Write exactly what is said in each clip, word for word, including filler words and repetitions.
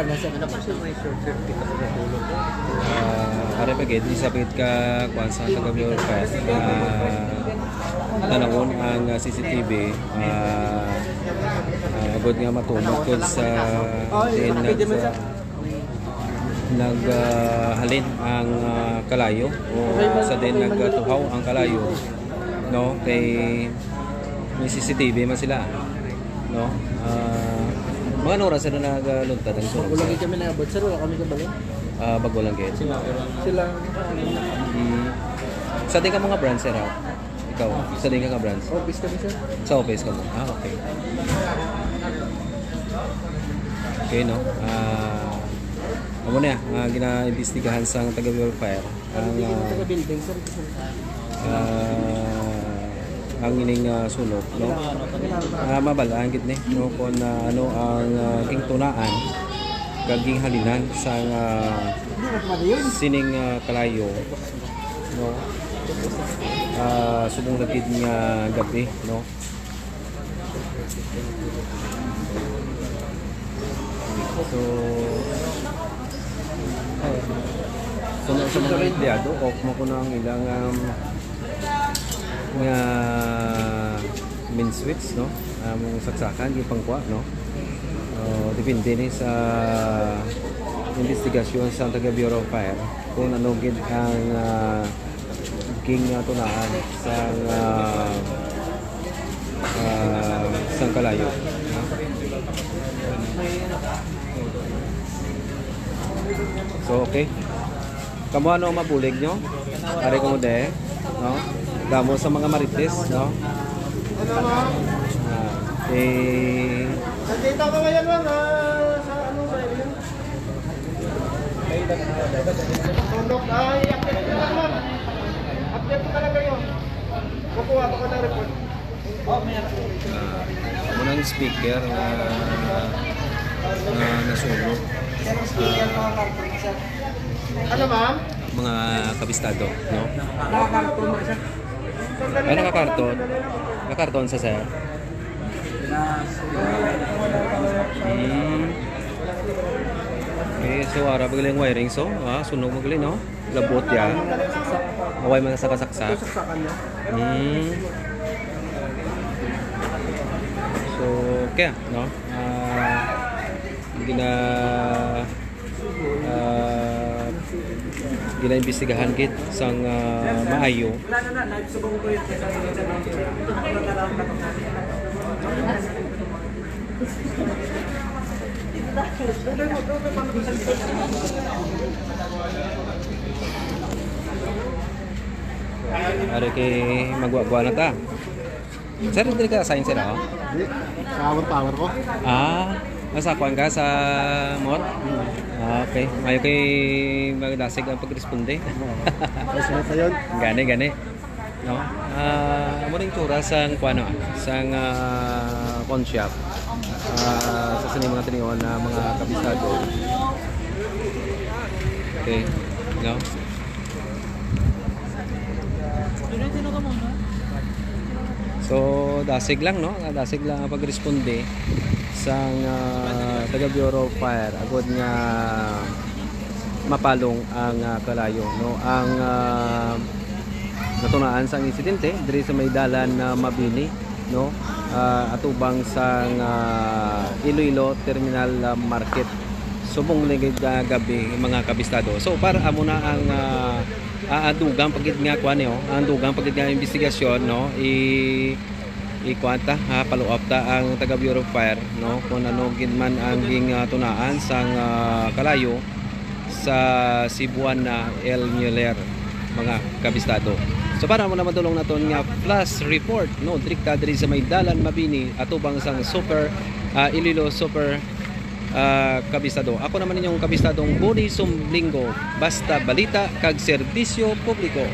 Nasa ano kasi may short circuit ako natulog. Ah, pare pa gid, isabit ka kuan sa taga Bureau of Fire. Ah, tanawon ang ah, C C T V. Ah, ah, agod nga matuman ko sa din nag ah, nag ah, halin ang ah, kalayo o sa din nagatuhaw ang kalayo, no? Kay may C C T V man sila, no? Ah, mga ano oras na nagaluntad ang sunog, Wala sir? Kami naabot, sir. Wala kami kabalo. Ah, bago lang gid. Sila. Mm. Sa din ka mga branch, sir, ha? Ikaw, sa din ka nga branch? Office kami, sir. Sa office ka mo? Ah, okay. Okay, no? Ah, amo na, ah, ginaimbestigahan sang taga Bureau of Fire. Ang, ah, taga building, sir. Ah, ang ining ah, sunog, no? Ah, mabalaan gid ni, no, kung ah, ano ang ah, gintunaan kag ginhalinan sang ah, sining ah, kalayo, no? Ah, subong na gid nga gabi, no? So, so na sa mga empleyado, off man kuno ang ilang, um, nga main switch, no? Among saksakan, ipangkuha, no? So, depende ni sa investigasyon sa taga Bureau of Fire kung ano gid ang, ah, ging, ah, tunaan sang, ah, ah, sang kalayo. So, okay. Kamo ano ang mabulig nyo? Ari ko mo de, no? Damo sa mga marites, no? Ah, eh, Nandito ako ngayon, ma'am, ah, sa ano, sa area. Tundok, ah, i-update ko lang, ma'am. Update ko talaga yun. Kukuha ko na report. Ah, amo nang speaker nga, nga nasunog. Ah, Ano, ma'am? Mga kabistado, no? Nakakarton na siya. Ay, nakakarton. Nakakarton sa, sir. Hmm. Okay, so ara ba galing wiring, so, ah, sunog mo galing, no? Labot ya. Away man sa kasaksak. Hmm. So, kaya, no? Ah, gina, ah, ginaimbestigahan gid sang, ah, maayo. Ari kay magwagwa na ta. Sir, diri ka assign, sir, oh? Di, sa Power Power ko. Ah, nasa kuan ka sa more? Ah, okay. Mayo kay magdasig ang pagresponde. Oo. Ay, sunod na yun. Gani, gani. No? Ah, amo rin tsura sang kuan, no? Sang, ah, pawn shop. Ah, sa sini mga tinion na mga kabisado. Okay. No? So, dasig lang, no? Dasig lang ang pagresponde sang, ah, taga Bureau of Fire agud nga mapalong ang, ah, kalayo, no? Ang, ah, natunaan sang insidente diri sa may dalan na Mabini, no? Ah, atubang sang, ah, Iloilo Terminal, ah, Market. Subong ni gid, ah, gabi, mga kabistado. So, para amo na ang, ah, ah, ang dugang pa gid nga kuan, eh, oh. Ang dugang pa gid nga investigasyon, no? I, i kuan ta, ha, follow up ta ang taga Bureau of Fire, no? Kung ano gid man ang ging, ah, tunaan sang, ah, kalayo sa Cebuana El Mueller, mga kabistado. So, para mo naman tulong naton nga flash report, no, direkta diri sa may dalan Mabini, atubang sang Super, ah, Iloilo Super, ah, Kabistado. Ako naman inyong kabistadong Boni Sumblingo, basta balita kag serbisyo publiko.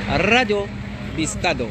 Radyo Bistado.